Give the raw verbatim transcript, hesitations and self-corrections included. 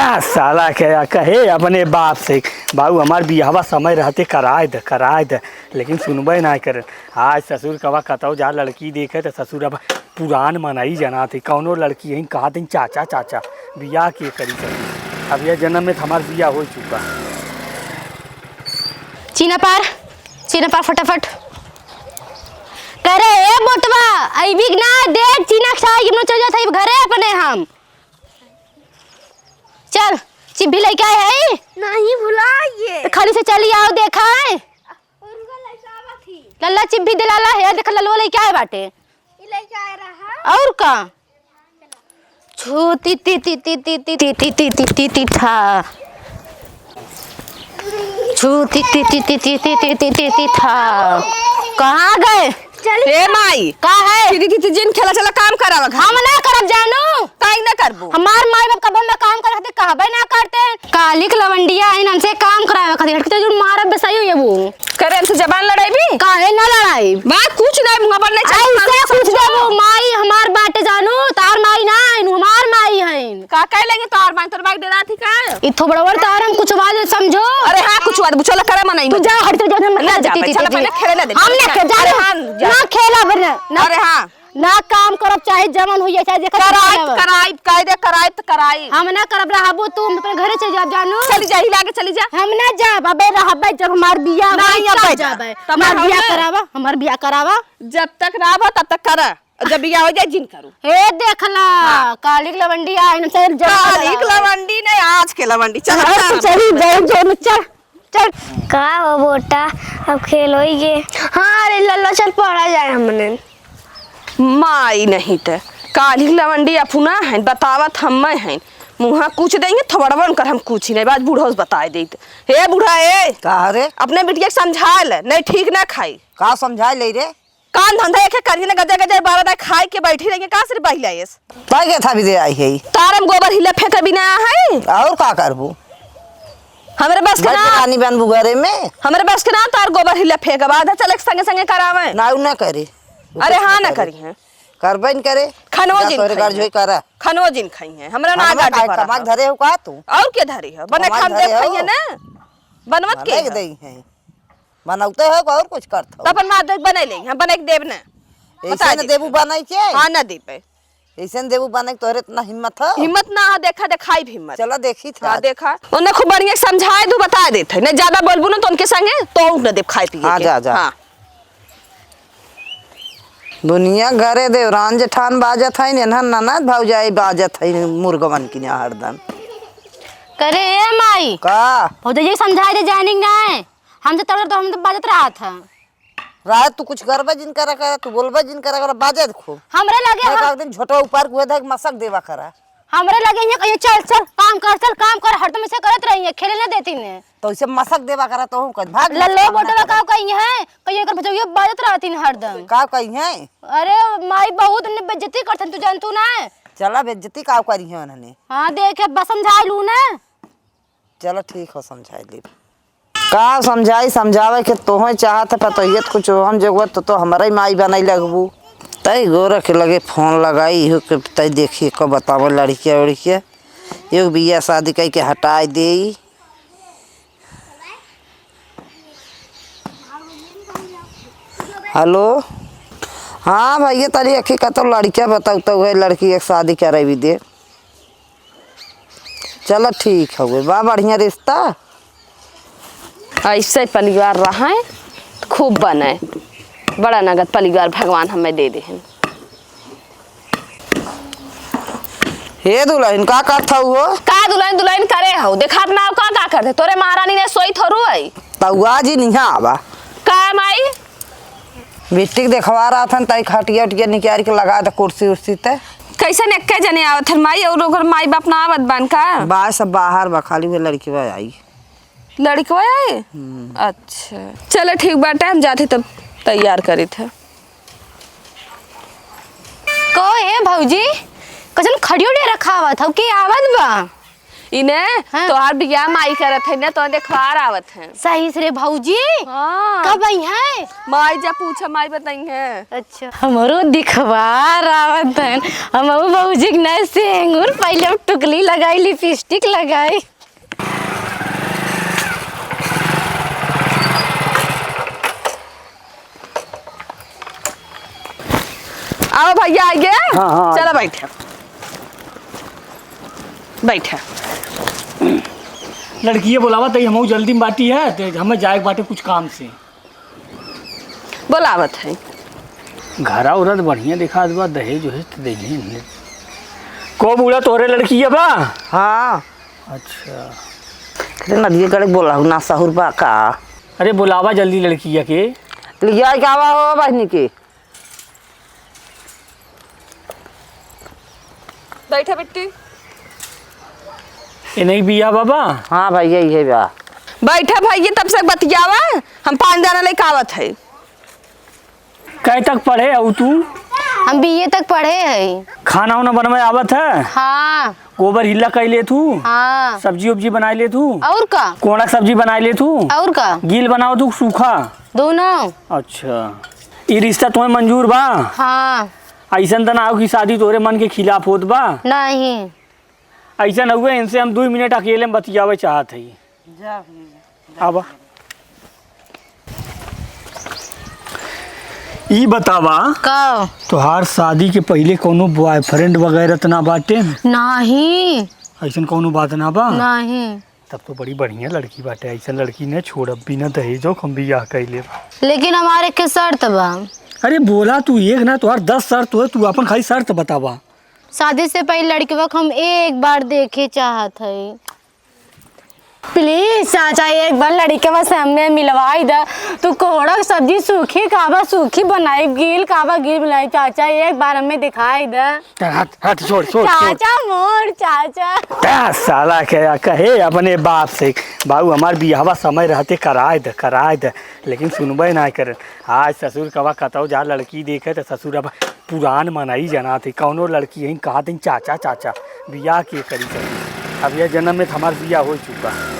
आ, साला के कहे अपने बाप से, "बाबू, हमार बियाहवा समय रहते कराए द, कराए द," लेकिन सुनबे ना करे। आज ससुर कवा कतौ जा लड़की देखे त ससुर अब पुरान मनई जनात है, कौनो लड़की यहीं कहा दिन, "चाचा, चाचा, बियाह के करी ससुर?" अब यह जन्म में त हमार बियाह हो चुका। चीना पार, चीना पार फटाफट। करे, "ए बोटवा, अइबी कि ना?" देख, चीना के साथ इमनो चल जात है घरे अपने हम। चल, चिब्भी लइके आए है? नहीं, भुला गए। तो खाली से चली आओ, देखा है? और वो लइके आवा थी। लल्ला चिब्भी दिलाला है, देख ललवा लइके आए बाटे। ये लइके आए रहा। और का? छू ती ती ती ती ती ती ती ती ती ती ती था। छू ती ती ती ती ती ती ती ती ती ती था। कहाँ गए? चली। ए माई। का है? दीदी, दीदी, जिन खेला, चला काम करावा घर। हम ना करब जानू। काहे ना करबू? हमार माई बाप कबो ना काम करे खातिर कहबे ना करते। काली के लवंडिया आइन हमसे काम करावे खातिर। हट के चल, जो मारब बेसाई हो ये वो। करे हमसे जबान लड़ाई भी? काहे ना लड़ाई? बात कुछ नहीं, मुँह पर नहीं चल, ऐसे हम कुछ समझो। देबो, माई हमार बाटे जानू, तार माई ना आइन, हमार माई है। का कह लेंगे तोहार माई, तोर माई डेरा थी का? ई थोबड़वन तार हम कुछ बात समझो। अरे हाँ, कुछ बात बुझो, ला करे मनई तू मत। जा, हट, चल, चल, ना जा, ती, ती, चल, ती, पहले ती। खेले ना दे। हम ना खेल, जानू, अरे हाँ, जा। ना खेलब, ना, ना, अरे हाँ। ना काम करब, चाहे जवन होई, चाहे जेकर कराई, कराई, कायदे कराई, त कराई। हम ना करब, रहबो तू, हम अपने घरे चल जाब, जानू। चली जा, हिला के चली जा। हम ना जाब, अबे रहबे, जब हमार बियाह नहीं, होई, अब तब बैठ जा। जाबे। तब हमार हम बियाह ना। करावा, हमार बियाह करावा। जब तक रहबो, तब तक करा। जब बियाह हो जाए, जिन करू। हे देखला, हाँ। काली के लवंडी आइन, चल, चल, काली के चल। लवंडी नहीं, आज के लवंडी। चल, हाँ, चल। चली, जाए, जाए, चल, चल। का हो बोटा, अब खेल होई गे? हाँ, अरे लल्ला, चल पढ़ा जाए हमने। माई नहीं त, काली के लवंडी अपुना है, बतावत हम्मे है। मुँहा कुछ देंगे, थोबड़वन कर हम कुछ ही नहीं, बात बूढ़ो से बताए देत। हे बूढ़ा, ए, का रे? अपने बिटिया के समझा ले, नहीं ठीक ना खाई। का समझा ले रे? काम धंधा एके करिए ना, गजर गजर बारह दाई खाए के बैठी रहिए, कहाँ से बहिला आइस? ताई के था भी दे आई है। तारम गोबर हिला फेंके बिना है। और का करबू? हमरे बस के बड़ ना। रानी बनबू घरे में। हमरे बस के ना तार गोबर हिला फेंके, आधा चले के संगे संगे करावे। ना, उ ना करे। उ अरे कुछ हाँ, ना ना करे। करी है। करबे न करे। खनवो जा जिन तोरे खाई घर है। झोई करा। खनवो जिन खाई है। हमरा ना खनवा गाड़ी काहे भरा कमा के है। धरे हो का तू? और के धरी है? बने कमा के खाम धरे देख खाई है हो। ना। बनवत के बना के है? दई है। बनौते हो कि और कुछ करत हो? तो अपन माँ देख बनाई ले, हम बनाई के देब ना। ऐसे बता न दे। देबू बनाई के? हाँ, ना दे पे। ऐसे न देबू बनाई के, तोहरे इतना हिम्मत हो? हिम्मत ना हो, देखा, देखाई भी हिम्मत। चला देखी था हाँ, आज। देखा। उन्हें खूब बढ़िया समझाए दू, बता देत है। नहीं ज्यादा बोलबू ना तो उनके संगे, तो उठ न देब खाए पिए हाँ, के। जा, जा। हाँ। दुनिया घरे देवरान जेठान बाजत है, इन्हन ननद भौजाई बाजत है, मुर्गवन की ना हरदम। करे ए माई। का? भौजाई समझाए दे जानिंग ना है। हम तो तब तो हम तो बाजत रहा था। रात तू कुछ करबे जिन करा करा, तू बोलबे जिन करा करा, बाजे खूब। हमरे लगे मैं हम एक दिन झोटा ऊपर कुए देख मसक देवा करा। हमरे लगे यहाँ कहिए, "चल, चल, काम कर, चल, काम कर," हरदम ऐसे करत रही है, खेले ना देती ने। तो इसे मसक देवा करा, तो हूँ कहीं भाग लल्लो मसक बोटवा करा। का कही है, कहिए एकर भजौइया बाजत रहती ने हरदम। का कही है? अरे माई, बहुत ने बेइज्जती करथन, तू जानतू ना। चला बेइज्जती का करी है उन्होंने। हाँ, देखे, बस समझा लू ना। चलो ठीक हो, समझाई लेब। का समझाई, समझावे के तोहे चाहत है, पतोहियत कुछ हम जगह तो, तो हमरे माई बनई लगबू। तई गोरख के लगे फोन लगाई, इहो के तई देखिए को बतावे लड़किया उड़किया। एगो बियाह शादी कई के हटाई देई। हेलो, हाँ भैया, तनी एक ही कतो लड़किया बताऊ तो है, लड़की एक शादी करे भी दे। चलो ठीक हउवे, बा बढ़िया रिश्ता। ऐसे परिवार रहे त खूब बने, बड़ा नगद परिवार भगवान हमें दे देहन। हे दुलहिन, का करत हऊ हो? का दुलहिन, दुलहिन करे हऊ? देखात ना हो का, का करते? तोरे महारानी ने सोई थोरू आई। तउआ जी निहा आवा। का माई? बिट्टी के देखवा रहा था, तई खटिया उटिया निकाल के लगा दे कुर्सी उर्सी ते। कैसन एक्के जने आवत हन माई, और ओकर माई बाप ना आवत बान का? बा सब बाहर बा, खाली उहे लड़किवा आई। लड़कवा आई? हम्म। अच्छा, चलो ठीक बाटे, हम जाते तब तैयार करी थे। को हे भौजी, कसन खड़ियो डे रखावत हऊ, के आवत बा? इने हाँ। तोहार बियाह माई करत है ना, तो देखवार आवत है। सही से रे भौजी? हाँ। कब आई है? माई जा पूछा, माई बताई है। अच्छा। हमरो दिखवार आवत है। हम भौजी के नए सेंगुर पहले टुकली लगाई, लिपस्टिक लगाई। आओ भैया, आइए। हाँ, हाँ, चला आइए। बैठा, बैठा। लड़किए बोलावा तई, हमहू जल्दी में बाटी है, ते हमें जाए के बाटे कुछ काम से। बोलावत है। घरा उरा त बढ़िया दिखात बा, दहेज वहेज त देली ने। को बूढ़ा तोहरे लड़किया बा? हाँ। अच्छा। अरे नदिया गड़े बोला ना सहुर बा का? अरे बोलावा जल्दी लड़किया के। लिया के आवा हो बहनी के। बैठा बिट्टी। ए नहीं बिया बाबा? हाँ भैया, ये बा। बैठा भैया, तब से बतियावा, हम पान दाना लेके आवत है। कै तक पढ़े हऊ तू? हम बीए तक पढ़े हई। खाना उना बनवे आवत है? हाँ। गोबर हिल्ला कइ लेत हू? हाँ। सब्जी उब्जी बनाइ लेत हू? और का? कोणक सब्जी बनाइ लेत हू? और का? गील बनावत हू सूखा? दोनों। अच्छा, ई रिश्ता तुम्हें मंजूर बा? हाँ। अइसन त ना हो कि शादी तोहरे मन के खिलाफ होत बा? नहीं। अइसन हुए, इनसे हम दुइ मिनट अकेले में बतियावे चाहत हई। जा भैया, जा। आवा। ई बतावा, का? तोहार शादी के पहिले कौनो boyfriend वगैरह त ना बाटे? नाही। अइसन कौनो बात ना बा? नाही। तब तो बड़ी बढ़िया लड़की बाटे, अइसन लड़की न छोड़ब बिना दहेजो के हम बियाह कइ लेब। लेकिन हमार एक शर्त बा। अरे बोला तू, एक ना तोहार दस शर्त होए, तू अपन खाली शर्त बतावा। शादी से पहिले लड़कवा के हम एक बार देखे चाहत हई। Please चाचा, एक बार लड़िकवा से हमें मिलवाई द। तू कोहड़ा के सब्जी सूखी का बा, सूखी बनाई, गील का बा, गील बनाई। चाचा, एक बार हमें दिखाई द। हट, हट, छोड़, छोड़, छोड़। चाचा मोर, चाचा। आ, साला के कहे अपने बाप से, "बाबू, हमार बियाहवा समय रहते कराए द, कराए द," लेकिन सुनबे ना करे। आज ससुर कवा कतौ जा लड़की देखे त ससुर अब पुरान मनई जनात है, कौनो लड़की यहीं कहत है, "चाचा, चाचा, बियाह के करी ससुर? अब यह जन्म में त हमार बियाह हो चुका।"